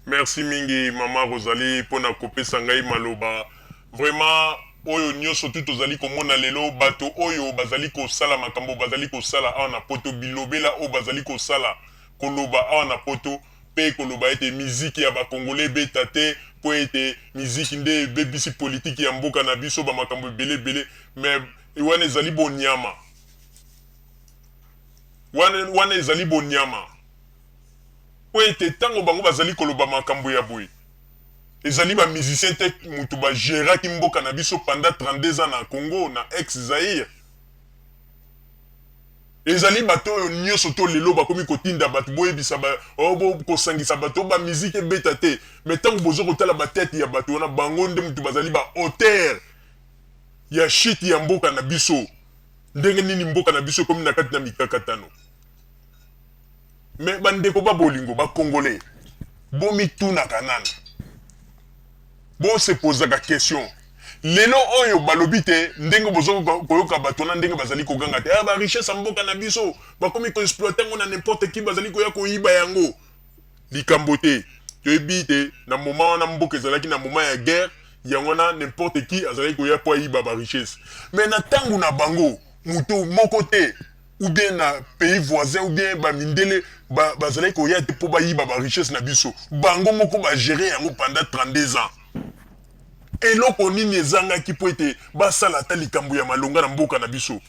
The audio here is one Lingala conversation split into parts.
Merci mingi mama Rosalie pona kopesa ngai maloba. Vraiment oyo nioso tout tozali komona lelo bato oyo bazali kosala makambo bazali kosala awa na poto bilobela oyo bazali kosala koloba awa na poto pe koloba ete miziki ya ba congolais ebeta te po ete miziki nde ebebisi politique ya mboka na biso ba makambo ebele ebele mais wana ezali boniama wana wana ezali boniama po ete tango bango bazali koloba makambo ya boye ezali ba musiciens te mutu ba geraki mboka na biso pendant 32 ans na Congo na ex Zaïre. Ezali bato oyo nioso to lelo bakomi kotinda bato boyebisa ba oh bo kosangisa bato ba musique ebeta te mais tango bozo kotala ba tete ya bato wana bango nde mutu bazali ba auteur ya chute ya mboka na biso ndenge nini mboka na biso ekomi na kati na mikakatano mais ba ndeko ba bolingo ba congolais bomitunaka nanu Bo se posaka question lelo oyo balobi te ndenge bozo koyoka bato wana ndenge bazali koganga te ah ba richesse ya mboka na biso bakomi ko exploiter yango na n'importe qui bazali koya koyiba yango likambo te toyebi te na moment wana mboka ezalaki na moment ya guerre yango wana n'importe qui azalaki koya po ayiba ba richesse mais na tango na bango moto moko te ou bien na pays voisin ou bien ba mindele ba bazalaki koya te mpo bayiba ba richesse na biso bango moko ba gérer yango pendant 32 ans eloko nini ezangaki mpo ete basala ata likambo ya malonga na mboka na biso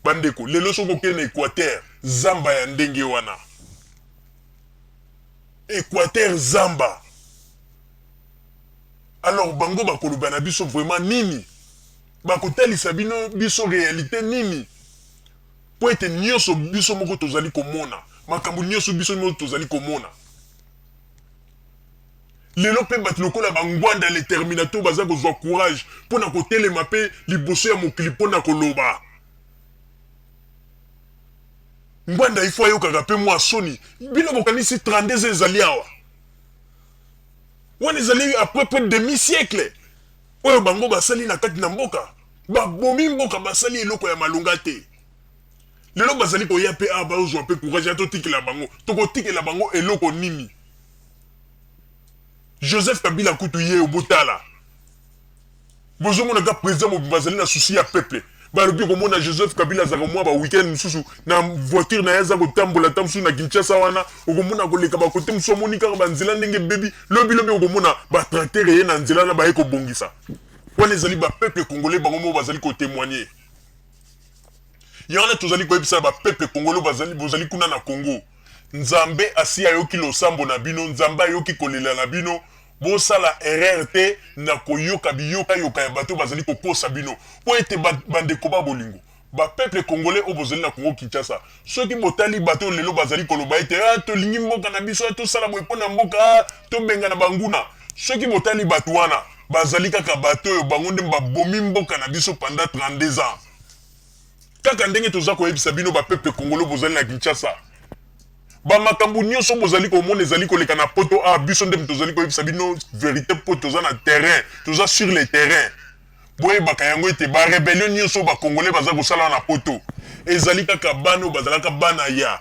bandeko lelo soki okei na Equateur zamba ya ndenge wana Equateur zamba alors bango bakoloba na biso vraiment nini Bakotalisa bino biso realite nini? Mpo ete nionso biso moko tozali komona, makambo nionso biso moko tozali komona. Lelo mpe bato lokola ba Ngwanda le Terminator baza kozwa courage mpo na kotelema mpe liboso ya mokili mpo na koloba. Ngwanda il faut ayokaka mpe mua soni. Bino bokanisi 32 ans ezali awa? Wana ezali à peu près demi siècle. Oyo bango basali na kati na mboka, babomi mboka, basali eloko ya malonga te. Lelo bazali koya pe awa bazozwa pe courage ya totikela bango. Tokotikela bango eloko nini? Joseph Kabila kutu ye botala. Bozomona ka president mobimba azali na souci ya peuple. Balobi komona Joseph Kabila azalaka mwa ba week-end mosusu na voiture na ye aza kotambola ata mosusu na Kinshasa wana okomona koleka ba kote mosusu omoni kaka ba nzela ndenge ebebi lobi lobi okomona ba tracteur eye na nzela wana baye kobongisa wana ezali ba peuple congolais bango moko bazali ko temoigner yango wana tozali koyebisa ba peuple congolais bazali bozali kuna na Congo Nzambe asi ayoki losambo na bino Nzambe ayoki kolela na bino Bosala erreur te na koyoka biyokayoka ya bato oyo bazali kokosa bino. Mpo ete ba, bandeko ba bolingo, ba peuple congolais oyo bozali na Congo Kinshasa, soki botali bato oyo lelo bazali koloba ete, ah, tolingi mboka na biso, ah, tosala boye mpo na mboka, ah, tobengana banguna. Soki botali bato wana, bazali kaka bato oyo bango nde babomi mboka na biso pendant 32 ans. Kaka ndenge toza koyebisa bino ba peuple congolais oyo bozali na Kinshasa, Ba makambo nioso bozali komona ezali koleka na poto awa biso nde tozali koyebisa bino verite po toza na terrain, toza sur le terrain. Boyebaka yango ete ba rebellion nioso ba congolais baza kosala awa na poto ezali kaka bana oyo bazalaka bana ya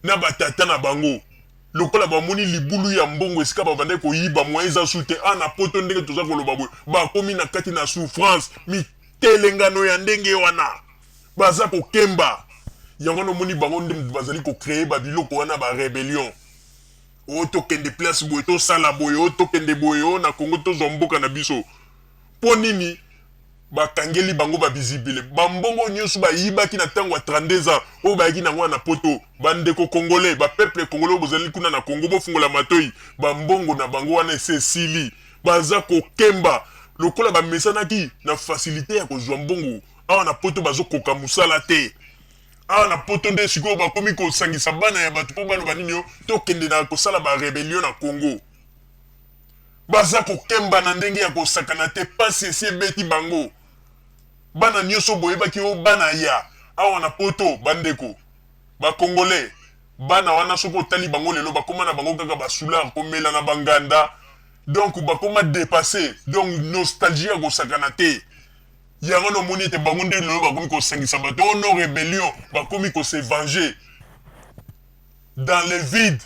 na ba tata na bango lokola bamoni libulu ya mbongo esika babandaki koyiba moyen eza su te awa na poto ndenge toza koloba boye bakomi na kati na souffrance mitelengano ya ndenge wana. Baza kokemba. Yango wana omoni bango nde mutu bazali ko creer ba biloko wana ba rebellion. Oh tokende place boye tosala boye oh tokende boye oh na Congo tozwa mboka na biso. Po nini bakangeli bango ba bizibile? Ba mbongo nioso bayibaki na tango ya 32 ans oyo bayaki nango wana na poto. Ba ndeko congolais, ba peuple congolais oyo bozali kuna na Congo bofungola matoyi. Ba mbongo na bango wana esi esili. Baza kokemba lokola bamesanaki na facilite ya kozwa mbongo. Awa na poto bazo koka musala te. Awa na poto nde sikoyo bakomi kosangisa bana ya batu po baloba nini oh tokende na kosala ba rebellion na Congo. Baza kokemba na ndenge ya kosakana te pasi esi ebeti bango. Bana nioso boyebaki oh bana ya awa na poto ba ndeko ba congolais bana wana soki otali bango lelo bakoma na bango kaka ba soulard komela na ba nganda donc bakoma depasse donc nostalgie ya kosakana te. Yango na omoni ete bango nde lelo bakomi kosangisa bato oh non rebellion, bakomi ko se venger dans le vide.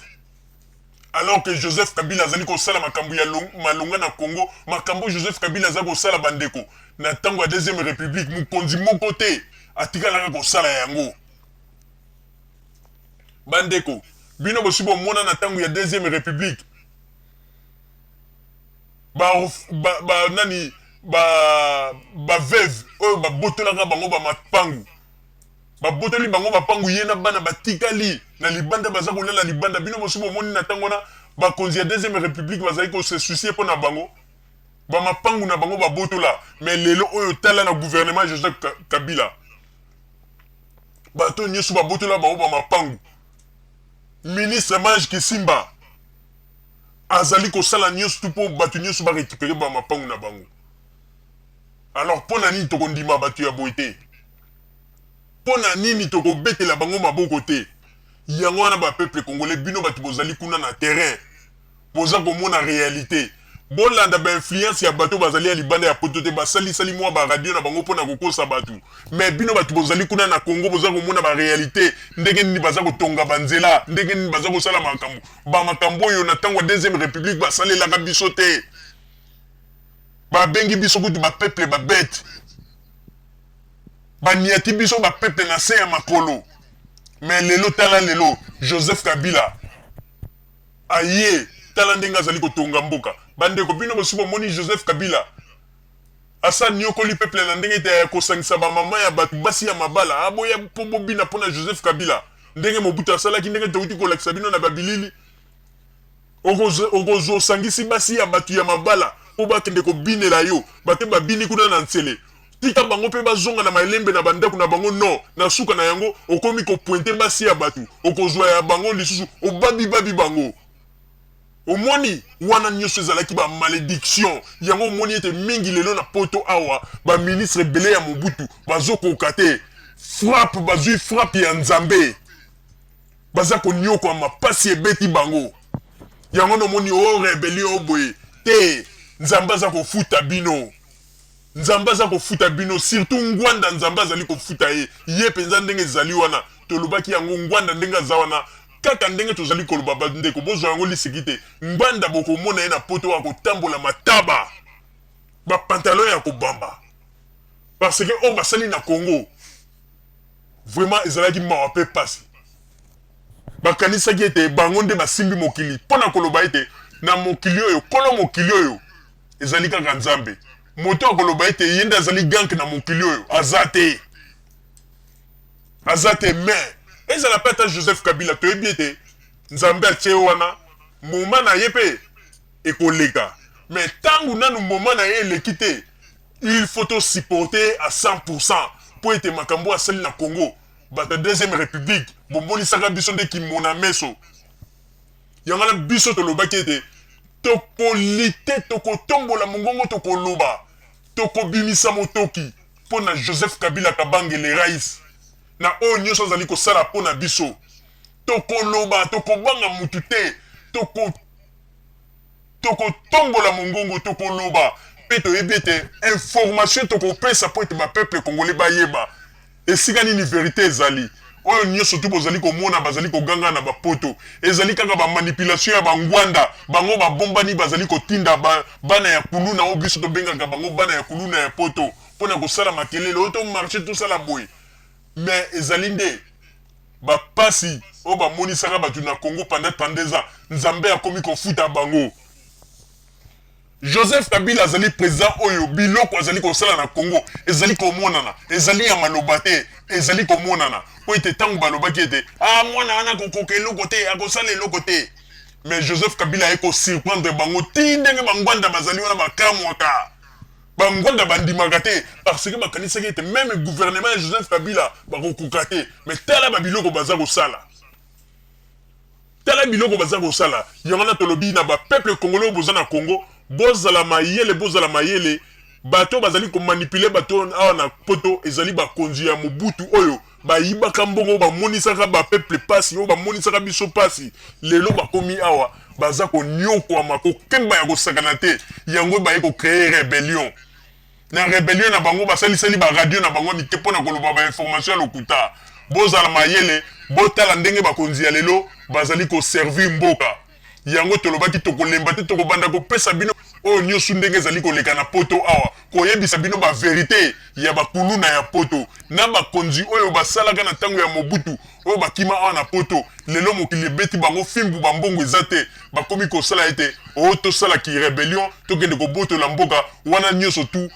Alors que Joseph Kabila azali kosala makambo ya malonga na Congo, makambo Joseph Kabila aza kosala, bandeko, na ntango ya Deuxième République, mokonzi moko te atikalaka kosala yango. Bandeko, bino bosi bomona na ntango ya Deuxième République ba, ba, ba nani, ba veuve oyo babotolaka bango bamapangu, babotoli bango bapangu, ye na bana batikali na libanda, baza kolala libanda. Bino bosi bomoni na ntango wana bakonzi ya Deuxième République bazali kose soucier mpo na bango, bamapangu na bango babotola? Mais lelo oyo, tala na gouvernement Joseph Kabila, bato nyonso babotola bango bamapangu, ministre Mange Kisimba azali kosala nyonso tu mpo bato nyonso barécupérer bamapangu na bango. Alors mpo na nini tokondima bato ya boye te? Mpo na nini tokobetela bango maboko te? Yango wana, bapeuple congolais, bino bato bozali kuna na terrain, boza komona réalité, bolanda bainfluence ya bato bazali ya libanda ya poto te. Basalisali mwa baradio na bango mpona kokosa bato, mais bino bato bozali kuna na Congo, boza komona baréalité, ndenge nini baza kotonga banzela, ndenge nini baza kosala makambo. Bamakambo oyo na ntango ya Deuxième République basalelaka biso te. Babengi biso kutu bapeuple babete, baniati biso bapeuple na se ya makolo. Mais lelo, tala lelo Joseph Kabila aye, tala ndenge azali kotonga mboka. Bandeko, bino bosi bomoni Joseph Kabila asa niokoli peuple na ndenge ete ya kosangisa bamama ya bato, basi ya mabala, aboya mpo bobina mpo na Joseph Kabila, ndenge Mobutu asalaki, ndenge touti kolakisa bino na babilili? Okozwa, osangisi basi ya bato ya mabala mpo bakende kobinela yo. Bato babini kuna na nzele, tika bango mpe bazonga na malembe na bandako na bango. Non, na suka na yango okomi kopointer basi ya bato, okozwa ya bango lisusu, obabibabi bango. Omoni, wana nyonso ezalaki bamalédiction. Yango omoni ete mingi lelo na poto awa, baministre ebele ya Mobutu bazokoka te. Frappe, bazwi frappe ya Nzambe, baza koniokwama, pasi ebeti bango. Yango nomoni o rébellion o boye te. Nzambe aza kofuta bino, Nzambe aza kofuta bino, surtout Ngwanda. Nzambe azali kofuta ye, ye mpenza ndenge ezali wana. Tolobaki yango, Ngwanda ndenge aza wana, kaka ndenge tozali koloba, bandeko, bozwa yango liseki te. Ngbanda, bokomona ye na poto akotambola mataba, bapantalon ya kobamba, parce que oyo basali na Congo vraiment ezalaki mawa mpe pasi. Bakanisaki ete bango nde basimbi mokili. Mpo na koloba ete na mokili oyo, kolo mokili oyo ezali kaka Nzambe. Moto akoloba ete ye nde azali gank na mokili oyo aza te, aza te. Mais ezala mpe ata Joseph Kabila, toyebi ete Nzambe atie wana, moma na ye mpe ekoleka. Mais ntango nanu moma na ye eleki te, il faut tosupporter à 100, mpo ete makambo asali na Congo, bato ya Deuxième République bomonisaka biso nde kimona meso. Yango wana biso tolobaki ete tokoli te, tokotombola mongongo, tokoloba, tokobimisa motoki mpo na Joseph Kabila Kabangele rais na oyo nyonso azali kosala mpo na biso. Tokoloba, tokobanga mutu te, tokotombola mongongo, tokoloba mpe toyebi ete information tokopesa mpo ete bapeuple congolais bayeba esika nini vérité ezali. Oyo nyonso tu bozali komona bazali koganga na bapoto ezali kaka bamanipulation ya bangwanda. Bango babombani, bazali kotinda bana ya kuluna, oyo biso tobengaka bango bana ya kuluna ya poto, mpona kosala makelele oyo, tomarcher, tosala boye. Mais ezali nde bapasi oyo bamonisaka bato na Congo pendant 32 ans. Nzambe akomi kofuta bango. Joseph Kabila azali président oyo biloko azali kosala na Congo ezali komonana, ezali ya maloba te, ezali komonana. Po ete ntango balobaki ete ah, mwana wana akokoka eloko te, akosala eloko te, mais Joseph Kabila aye kosurprendre bango ti ndenge bangwanda bazali wana bakamwaka. Bangwanda bandimaka te, parce que bakanisaki ete même gouvernement ya Joseph Kabila bakokoka te. Mais tala babiloko baza kosala, tala biloko baza kosala. Yango wana tolobi na bapeuple congolais oyo boza na Congo, bozala mayele, bozala mayele. Bato bazali komanipuler bato awa na poto ezali bakonzi ya Mobutu oyo bayibaka mbongo, oyo bamonisaka bapeuple pasi, oyo bamonisaka biso pasi. Lelo bakomi awa, baza koniokwama, kokemba ya kosakana te. Yango baye kocréer rébellion. Na rébellion na bango, basalisali baradio na bango mike mpo na koloba bainformation ya lokuta. Bozala mayele, botala ndenge bakonzi ya lelo bazali koservir mboka. Yango tolobaki tokolemba te, tokobanda kopesa bino oyo niosu ndenge ezali koleka na poto awa, koyebisa bino ba verite ya ba kuluna ya poto na bakonzi oyo basalaka na tango ya Mobutu oyo bakima awa na poto. Lelo mokili ebeti bango fimbu, ba mbongo eza te, bakomi kosala ete oh tosala ki rebellion, tokende kobotola mboka wana. Nioso tout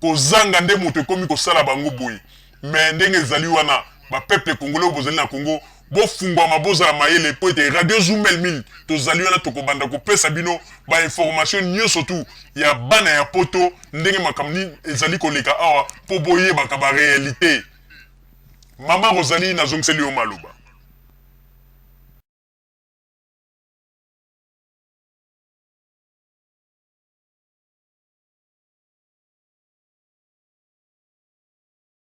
kozanga nde moto ekomi kosala bango boye. Mais ndenge ezali wana, ba peuple congolais oyo bozali na Congo, bofungwama, bozala mayele, mpo ete Radio Zumel 1000 tozali wana, tokobanda kopesa bino ba information nyonso tu ya bana ya poto, ndenge makambo nini ezali koleka awa, mpo boyebaka ba réalité. Mama Rosalie, nazongiseli yo maloba.